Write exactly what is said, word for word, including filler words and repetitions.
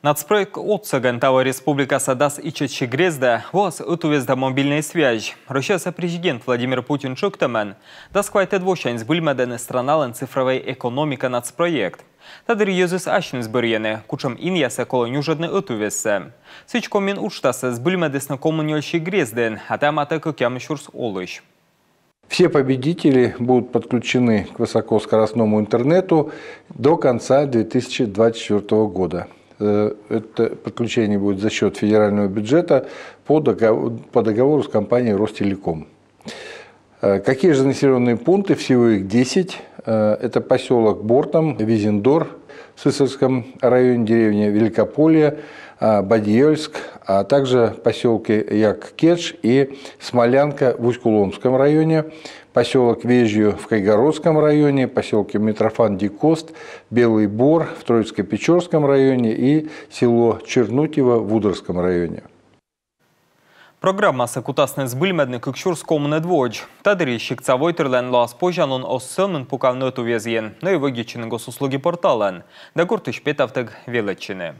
Нацпроект отсӧгӧн таво республикаса дас ичӧтсӧ грездӧ воас ӧтуввез да мобильнӧй связь. Россияса президент Владимир Путин тшӧктӧмӧн, дас квайтӧд восянь збыльмӧдӧны страналӧн цифрӧвӧй экономика нацпроект. Та дырйи йӧзыс асьныс бӧрйӧны, кутшӧм инъясӧ колӧ нюжӧдны ӧтуввезсӧ. Сідз, Комиын уджтассӧ збыльмӧдісны комын нёльсё грездын, а та матӧ кӧкъямыс сюрс олысь. Все победители будут подключены к высокоскоростному интернету до конца две тысячи двадцать четвёртого года. Э, Это подключение будет за счет федерального бюджета по догов- по договору с компанией Ростелеком. Э, Какие же населенные пункты? Всего их десять. Э, Это поселок Бортом, Визиндор в Сысольском районе, деревня Великополье, а, Бадьёльск, а также поселки Як-Кедж и Смолянка в Усть-Куломском районе, поселок Вежью в Кайгородском районе, поселки Митрофан Дикост, Белый Бор в Троицко-Печорском районе и село Чернутьево в Удорском районе. Программасӧ кутасны збыльмӧдны кык сюрс комынӧд водз. Та дырйи сиктса войтырлӧн лоас позянлун оз сӧмын пукавны ӧтуввезйын, но и вӧдитчыны госуслуги порталӧн да гортысь петавтӧг велӧдчыны.